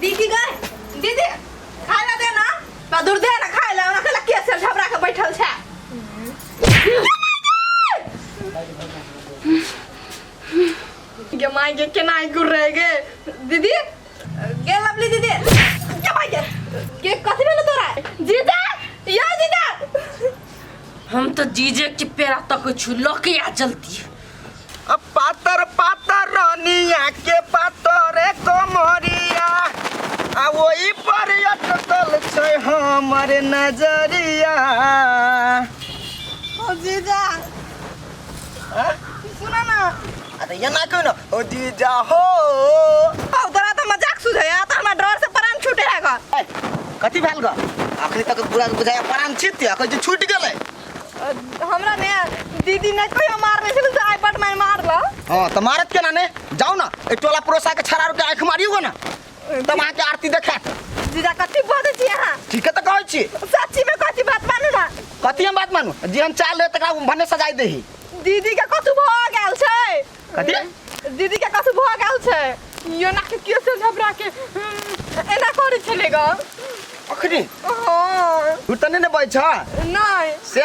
दीदी गए दीदी खाय ला दे ना बदुर दे ना खाय ला ओना कहला के से झबरा के बैठल छै। गे माय गे, केना गुर्रे गे दीदी गे लवली दीदी गे माय गे, गे कथी भेलो तोरा जीजा या जीजा? हम तो जीजे के पेरा तक छु लके आ जल्दी। अब पातर पातर रनिया के पातर कमरिया आ ओही पर अटकल छै हमर नजरिया। ओ जीजा। हाँ? सुना ना। अरे ये ना क्यों ना ओ जीजा हो। ओ तोरा तो मजाक सुझाया तो हमरा डर से प्राण छूटे है गा। ए, कथी भेल गा? अखनी तक पूरा बुझाया प्राण छित अखन जे छूट गेलै। हमरा ने दीदी ने कहियो मारने छल से आइ बड मार मारल। हां त मारत केना ने? जाओ ना ए टोला पड़ोसा के छड़ा के आंख मारियो ना तब अहाँ के आरती देखात। जीजा कथी बजै छी अहाँ? ठीक है त कहै छी। सच्ची में कथी बात मानू ना? कथी हम बात मानू? जे हम चाल ले तकरा भने सजाई देही। दीदी के कथू भ गेल छै? कथी? दीदी के कथू भ गेल छै? यो ना के कियो से झबरा के एना करै छलै ग। अखनी? हाँ। तू त नै ने बजै छ? नहीं। से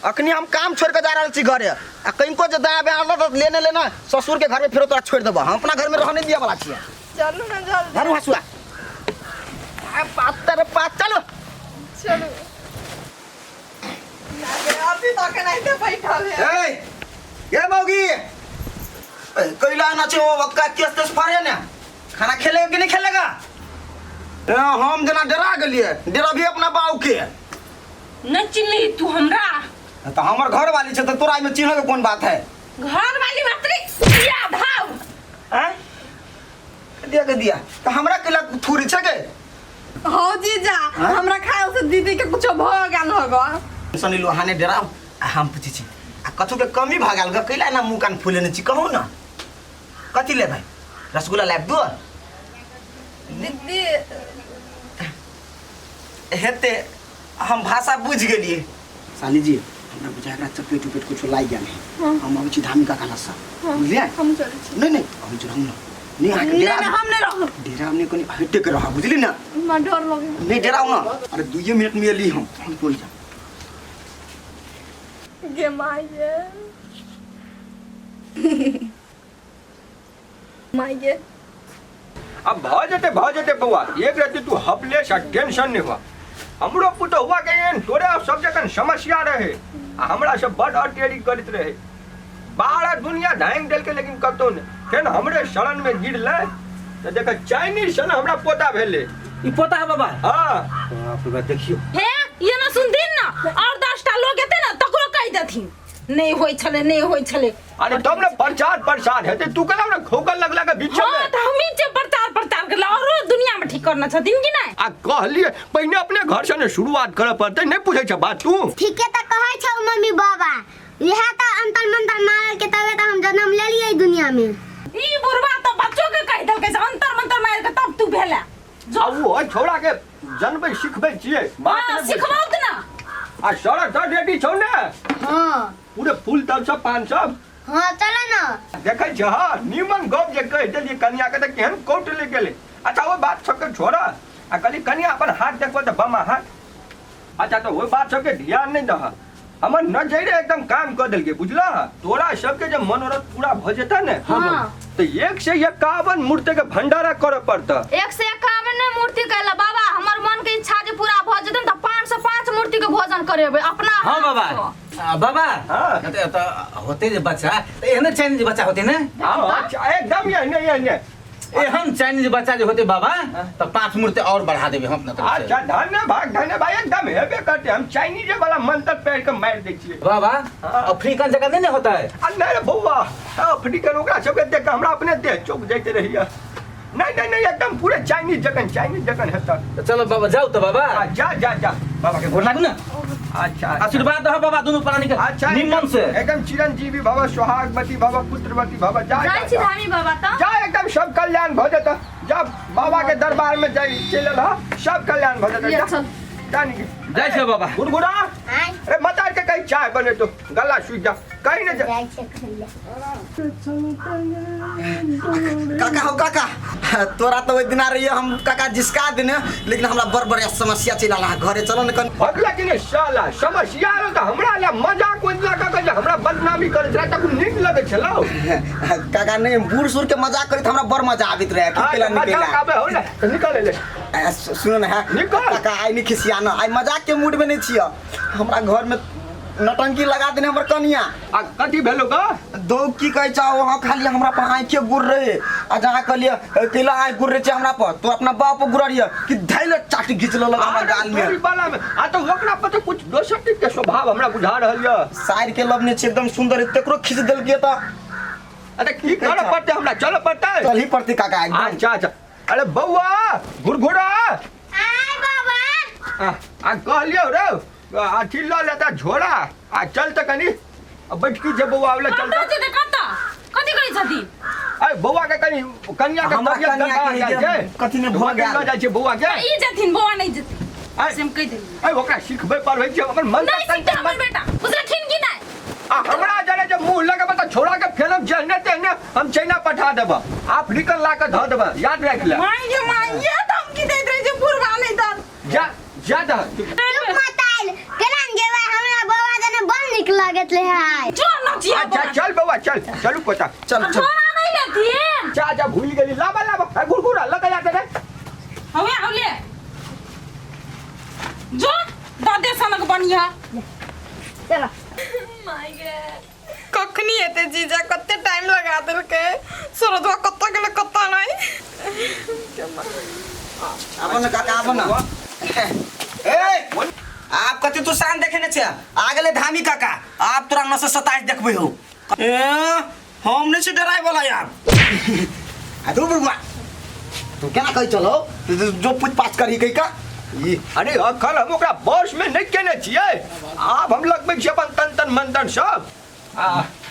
अखनी हम काम छोड़ के जा रहल छी घरे आ कनिको जे दाया बाया आनल त लेने लेना ससुर के घर में फेरो तोरा छोड़ देबो, हम अपना घर में रहने दिया वाला छियै। चलू ना जल्दी। धरू हसुआ। आ पातर पात चलो। चलू। अभी तक नहीं बैठल है। ए, ये मौगी। ए, कैला ना छे ओ वक्का केस तेस फाड़े ने। खाना खेलेगा कि नहीं खेलेगा? ए, हम जना डरा गेलिए, डरा भी अपना बाऊ के। न चिन्हली तू हमरा? तो हमर घर वाली छे तो तोरा में चिन्ह के कोन बात है? घर वाली मात्र या धाव। हैं? दिया के दिया। तो हमरा केला थूरी छे के? हो जीजा, हाँ? हमरा खाए से दीदी के कुछो भ गेल होगा। सनी लोहाने डराव आ हम पूछै छी आ कथू के कमी भ गेल ग कैला ना मुंह कान फूलेने छी कहू ना? कथी लेबै? रसगुल्ला लाबि दो? दीदी हेते हम भाषा बुझ गेलिए। साली जी हमरा बुझा एकरा चपेट उपेट कुछो लागि गेल है। हम अबै छी धामी काका लग से, बुझलियै? हम चलै छी। नहीं नहीं अबै छी रहू ना। नहीं अहाँके नहीं, डेरा नहीं, हम नहीं रहब। डेरा में कनी हटे के रह, बुझली ना? हमरा डर लगे। नहीं डेराउ ना। अरे 2 मिनट में एली हम टोल जा। गे माय गे। माय गे। अब भ जेते बौआ, एक रति तू हपले से टेंशन नहीं हुआ। हमरो पुतहुआ के एहन तोरे सब जखन समस्या रहे आ हमरा से बड अटेरी करैत रहे, बारह दुनिया धांगि देलकै लेकिन कतौ नहि। फेर हमरे शरण में गिरलै तऽ देख चाइनीज सन हमरा पोता भेलै। ई पोता है बाबा? हाँ। बाप रे बाप, देखियो। हे ये ना सुनथिन ना और 10टा लोग एते ना तकरो कहि देथिन नहीं होई छले, नहीं होई छले। अरे तब ने प्रचार प्रसार हेतै, तू केना ने खोकल लगला के बीच हाँ, में। तऽ हमही जे प्रचार प्रचार करला औरो दुनिया में ठीक करना छथिन कि नहीं? आ कहलिए पहिने अपने घर से ने शुरुआत करऽ पड़तै, नहीं पूछै छ बात तू? ठीके तऽ कहै छौ मम्मी बाबा, इएह तऽ अंतर मंतर मारल के तबे तऽ हम जन्म लेलियै दुनिया में। ई बुढ़वा तऽ बच्चो के कहि देलकै से अंतर मंतर मारि के तब तू भेला। जो। आ ओ छौड़ा के जनबै सिखबै छियै बात हाँ, नहि बुझै। सिखबाउ तऽ ना। आ सड़क तऽ रेडी छौ ने? हाँ। पूरे फूल तल सब पान सब? हाँ चलो ना। देखै छ हाँ, नीमन गप जे कहि देलियै कनिया के तऽ केहन कौट ले गेलै। अच्छा ओ बात सबके छोड़ आ कहली कनिया अपन हाथ देखबो तऽ बमा हाथ। अच्छा तऽ ओहि बात सबके ध्यान नहि दह, हमर नजरे एकदम काम कऽ देलकै बुझलह। तोरा सबके जे मनोरथ पूरा भऽ जेतै ने हाँ। तऽ 151 मूर्ति के भंडारा करऽ पड़तै। 151 नहि मूर्ति कैला बाबा, हमर मन के इच्छा जे पूरा भऽ जेतै ने तऽ 505 मूर्ति के भोजन करेबै अपना हाँ हाथ बाबा। सँ। आ, बाबा। हाँ। तऽ होते जे बच्चा तऽ एहने चाइनीज बच्चा होते ने? हाँ, अच्छा, एकदम एहने एहने। एहन चाइनीज बच्चा जे होते बाबा तऽ 5 मूर्ति और बढ़ा देबै हम अपना तरफ से। अच्छा धन्य भाग धन्य भाग, एकदम हेबे करते, हम चाइनीजे वाला मंत्र पैर के मारि दै छियै। बाबा, हाँ। अफ्रीकन जगह नहीं ने होता है? आ नहीं रे बौआ, अफ्रीकन ओकरा सबके देख के हमरा अपने देह चौक जाइत रहैया। नहीं नहीं नहीं, एकदम पूरे चाइनीज जगन, चाइनीज जगन हेतै। तऽ चलो बाबा, जाउ तऽ बाबा। आ, जा जा जा। बाबा के गोर लागू ना। अच्छा, अच्छा। आशीर्वाद दह बाबा दुनू प्राणी के। अच्छा, निमन से। एकदम चिरंजीवी भव, सुहागवती भव, पुत्रवती भव। जा, जाइ जा, छी जा। धामी बाबा तऽ। जा, एकदम सब कल्याण भऽ जेतै। जा बाबा के दरबार में जाई चलि एलह, सब कल्याण भऽ जेतै। ये जा। चल। जा निकल। जाइ छै बाबा। गुड़गुड़ा। आय अरे मतार के कहीं चाय बने तो गला सूख जा कहीं नहीं जा। जाइ छै खेले। काका हो काका, तोरा तो ओहि दिना रहिए हम काका जिसका देने, लेकिन हमरा बड़ बढ़िया समस्या चलि आयल है। घरे चलो ने कन। भगला कि नहीं साला समस्या आयल तऽ हमरा ला मजाक ओहि दिना कऽ के जे हमरा बदनामी करैत रहै तक नीक लगै छलौ। काका नहीं, बूढ़ सूढ़ के मजाक करैत हमरा बड़ मजा आबैत रहे। की केला मजाक निकेला आबै हो ने तऽ निकल एलै। सुनो ने है निकल। काका, आइ नहीं खिसियाना, आइ मजाक के मूड में नहीं छियै। हमरा घर में नौटंकी लगा देने हमर कनिया। आ कथी भेलो गा? दो की कहै छौ, वहाँ खाली हमरा पर आँखे गुर रहे, आ जहाँ कहलिए कैला आँख गुर रहे छै हमरा पर, तो अपना बाप पर गुररिय कि धैल चाटी घीच लेलक हमरा अरे गाल में। तोरी बाला में आ तो ओकरा पर तो कुछ दोसर टाइप के स्वभाव हमरा बुझा रहल यऽ। साइड के लवने छै एकदम सुंदर, तकरो खींच देलकै तऽ। अरे की करऽ पड़तै हमरा, चलऽ पड़तै? चलही पड़तै काका एकदम। अच्छा अच्छा। अरे बौआ घुरघुरा। आय बाबा। आ कहलियौ रौ, अथी लऽ लेता झोरा आ चल तऽ कनि आ बैठकी जे बौआ आबले चल कतऽ तऽ। जेतै कतऽ? कथी करै छथिन? अरे बौआ के कनि कनिया के हमरा तबियत कनिया गड़बड़ा के जाइ जे छै। कथी ने भऽ ओकरा गेल। लऽ जाइ छै बौआ के। ई जेथिन बौआ नहि जेथिन। आय। से हम कहि देलियै। अरे ओकरा सिखबै पढ़बै छै ओकर मन नहि सिखतै हमर बेटा, बुझलखिन कि नहि? आ हमरा जरे जे मुंह लगेबै तऽ छोड़ा के फेलम जेहने तेहने हम चाइना पठा देबऽ, अफ्रीकन ला के धऽ देबऽ, याद राखि ले। माय गे माय, ये धमकी दैत रहै छै बुढ़बा नहि तऽ। जा जा दह। चुप मताइल केना गेबै, हमरा बाबा दने बड़ नीक लगैत रहे आइ। जो नचिया अच्छा चल बौआ चल, चलू पोता। चल चल। झोरा नहि लेथिन। जा जा भूल गेली, लाबा लाबा घुरघुरा लगा जाते रे। हवे हौले जो दादे सनक बनिया। चलो कखनी एते जीजा, कते टाइम लगा देलकै। सुरजवा कतऽ गेलै कतऽ नहि। आबो ने काका, आबो ने। ए आप कथी तू शान देखे ने छे? आ गेले धामी काका, आप तोरा 927 देखबै हो। ए हम नहीं छी डराय वाला यार। आ तू बुढ़वा तू केना कहै चलो जो पूछ पाछ करही कहि का ई। अरे अखन हम ओकरा बस में नहीं केने छियै, आब हम लगबै छियै अपन तन तन मन तन सब। आ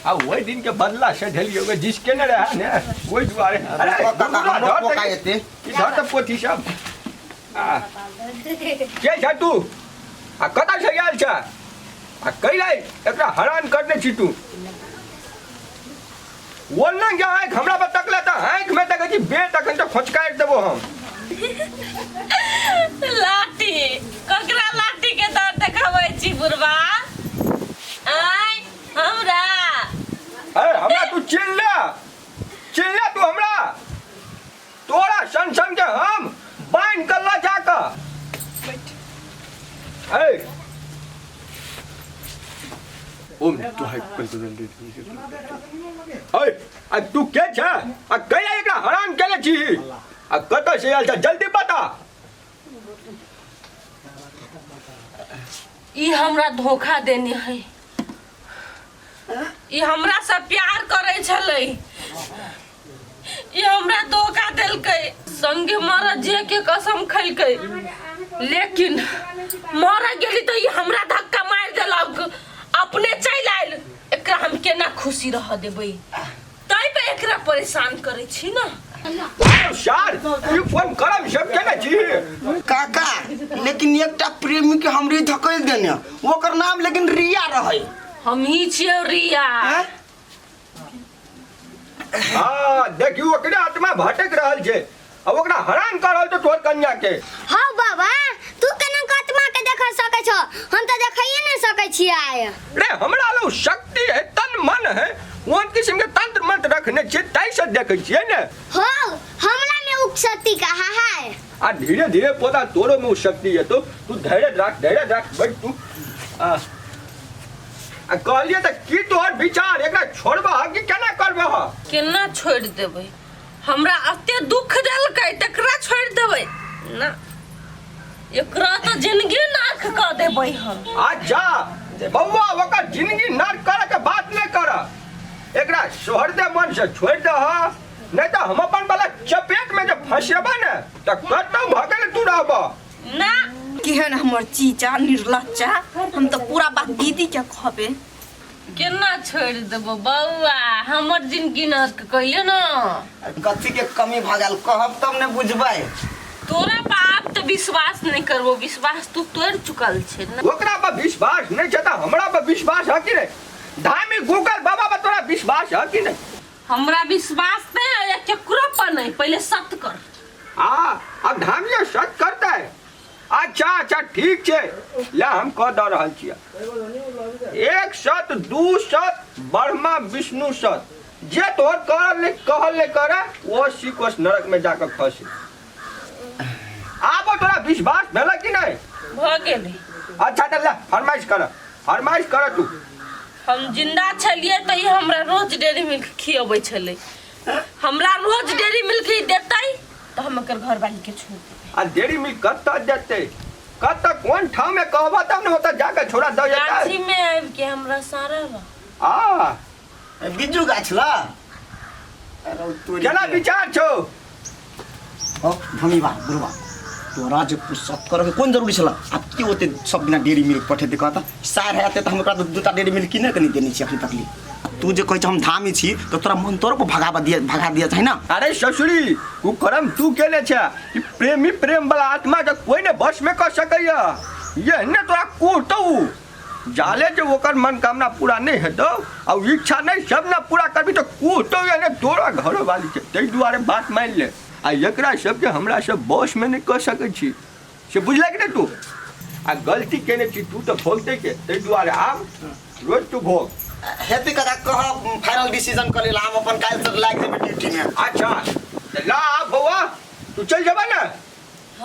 आ ओहि दिन के बदला से ढेलियो के जिस केने रहे ने ओहि दुआरे। अरे काका, बुढ़वा हमरो धर पोका तऽ- एते। ई धर तऽ पोथी सब। आ के छ तू आ कतऽ से आयल छ आ कैला एकरा हरान करने छी तू? ओना जे आँखि हमरा पर तकले तऽ आँखि में देखै छी बे तखन तऽ खोचकारि देबो हम। लाठी ककरा लाठी के दर देखाबै छी बुढ़बा? आय हमरा? अरे हमरा तू चिन्ह ले, चिन्ह ले तू हमरा। तोरा सन सन के हम बान्हि कऽ लऽ जा कऽ। ए ओम तो है ए आ तू के छ आ कैला एकरा हरान केले छी आ कतऽ से आयल छ जल्दी बता। ई हमरा धोखा देने है, ई हमरा से प्यार करै छलै, ई हमरा धोखा देलकै। संगे मर जे के कसम खैलकै, लेकिन मर गेली तऽ ई हमरा धक्का मारि देलक, अपने चलि आयल। एकरा हम केना खुशी रह देबै? तै पे एकरा परेशान करै छी ना। आरो सार ई फोन करम सब केने छी। काका लेकिन एकटा प्रेमी के हमरे धकेल देने, ओकर नाम लेकिन रिया रहे। हम ही छियै रिया। हैं? हाँ देखियो ओकरे आत्मा भटक रहल छै आ ओकरा हरान कर रहल छै तोहर कन्या के। हाँ बाबा, तू केना के आत्मा के देख सकै छो? हम तऽ देखैये नहि सकै छियै। रे हमरा लग शक्ति है, तन मन है, ओहन किस्म के तंत्र मंत्र रखने छियै ताहि से देखै छियै ने। हो हमरा में उ शक्ति कहाँ है? आ धीरे धीरे पोता तोरो में उ शक्ति है, तो तू धैर्य राख, धैर्य राख बैठ तू। आ आ कहलियै तऽ की तोहर विचार, एकरा छोड़बह कि केना करबह? केना छोड़ि देबै? हमरा एते दुख देलकै तकरा छोड़ि देबै ना, एकरा तऽ जिंदगी नाक कऽ देबै हम। अच्छा बौआ, ओकर जिंदगी नर्क करे के बात नहीं कर, एकरा सोहर दे मन से छोड़ दह, नहीं तो हम अपन वाला चपेट में जब फंसेबा ने तो कतौ भगल तू रहबह ना। केहन हमर चीचा निर्लज्जा, हम तऽ पूरा बात दीदी के कहबे। केना छोड़ि देबो बौआ, हमर जिंदगी नर्क कैले ना। कथी के कमी भऽ गेल कहब तब ने बुझबै। तोरा पर आब तऽ विश्वास नहि करबो, विश्वास तू तोड़ि चुकल छै ने। ओकरा पर विश्वास नहीं छै तऽ हमरा पर विश्वास है कि नहीं? धामी गूगल बाबा पर तोरा विश्वास है कि नहीं? हमरा विश्वास नहीं है केकरो पर नहीं, पहले सत्य कर। आ अब धामियो सत्य करता है। अच्छा अच्छा ठीक छै, ला हम कह दऽ रहल छियै। 1 सत 2 सत ब्रह्मा विष्णु सत, जे तोहर करल नहीं कहल नहीं करे वो सिकोस नरक में जाकर फंसे। आब तोरा विश्वास भेल कि नहीं? भऽ गेलै। अच्छा तऽ ले फरमाइश कर, फरमाइश कर तू। हम जिंदा छलियै तऽ ई हमरा रोज डेयरी मिल्क खियबै छलै, हमरा रोज डेयरी मिल्क ई देतै तऽ हम एकर घरवाली के छोड़ देबै। आ डेयरी मिल्क कतऽ देतै, कतऽ कोन ठाम में कहबा तब ने ओतऽ जाके छोड़ा दऽ जेतै। गाछी में आबि के हमरा सारा रह। आ बिज्जू गाछ ला केना विचार छौ? ओ धमीबा बुढ़वा, तोरा जे सत करके कोन जरूरी छला? आब के ओते सब दिना डेयरी मिल्क पठेतै कहता? सार है तऽ हम ओकरा दूटा डेयरी मिल्क किने के नहि देने छी अखन तकली। तू जे कहै छ हम धामी छी तऽ तोरा मन तोरो पर भगाबा दिया, भगा दिया चाही ना। अरे ससुरी, कुकर्म तू केने छे, ई प्रेमी प्रेम वाला आत्मा के कोई ने बस में कर सकैया। ये ने तोरा कुहतौ जाले जे ओकर मनोकामना पूरा नहीं हेतौ आ इच्छा नहीं सब ना पूरा करबी तो कुहतौ ये ने तोरा घर वाली छै। ताहि दुआरे बात मान ले आ एकरा सबके हमरा सब बस में नहीं कर सकै छी, से बुझलक ने तू? आ गलती केने छी तू तऽ भोगते के, ताहि दुआरे आब रोज तू भोग। हेतै काका, कह फाइनल डिसीजन कऽ लेल, हम अपन काल्हि से लागि जेबै ड्यूटी में। अच्छा तऽ ला आब बौआ, तू चलि जेबा ने?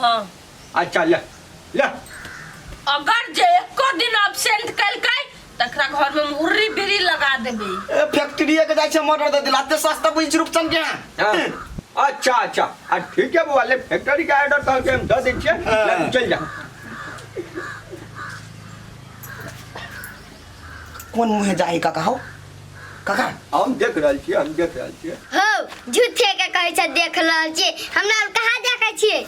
हाँ। अच्छा ले ले। अगर जे एको दिन एब्सेंट कलकै तकरा घर में मुर्री बीड़ी लगा देबै। ए फैक्ट्री के जाइ छै मर्डर दे दिला, एते सस्ता बुझि रूपचंद के। हाँ। अच्छा अच्छा आ ठीक है बौआ, ले फैक्ट्री के ऑर्डर कहलकै हम दऽ दै छियै, ले तू चलि जा। कोन मुँहे जाही काका? हौ काका हम देख रहल छियै, हम देख रहल छियै। हौ झूठे के कहै छै देख रहल छियै, हमरा आर कहाँ देखै छियै?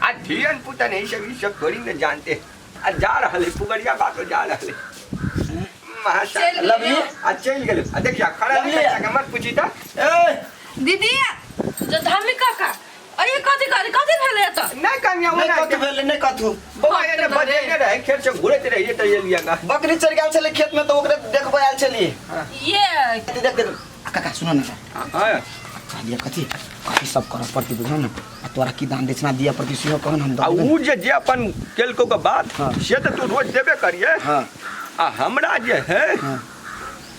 आ धियन पुतन ई सब ई सब थोड़ी ने जानते। आ जा रहल है पुगरिया बात जा रहल है। Love you. आ चलि गेलै। आ देखिया खड़ा लव you. नहीं मत पूछी त। ए दीदी जो धामी काका अरे कथी कथी कथी भेलै एतऽ? नहीं कन्या नहीं कथू भेलै, नहीं कथू। बौआ एने बजेने रहै, खेत से घुरैत रहियै तऽ एलियै गा। बकरी चढ़ि गेल छलै खेत में तऽ ओकरे देखबै आयल छलियै। ये देख देख काका सुन ने। हाँ। कहलियै कथी कथी सब करऽ पड़तै बुझल ने, आ तोरा की दान दक्षिणा दिअ पड़तै सेहो कहन हम आ दऽ देबै। उ जे जे अपन केलको के बात हाँ। से तऽ तू रोज देबे करिए। हाँ। आ हमरा जे है हाँ।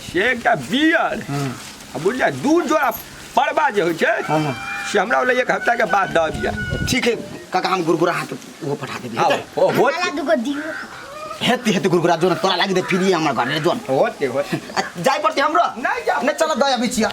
से एकटा बियर हाँ। आ बुझलियै 2 जोड़ा परबा जे होइ छै हाँ। से हमरा ओला 1 हफ्ता के बाद दऽ दिअ। ठीक है काका, हम गुरगुरा हाथ ओहो पठा देबै। हाँ, हेतै? ओ होत। हमरा दूगो दियौ। हेतै हेतै गुरगुरा जो ने तोरा लागि दे फ्री हमर घर रे जोन। होते होते। आ जाय पड़तै हमरो? नहीं जा। नहीं चल दऽ अबै छियै।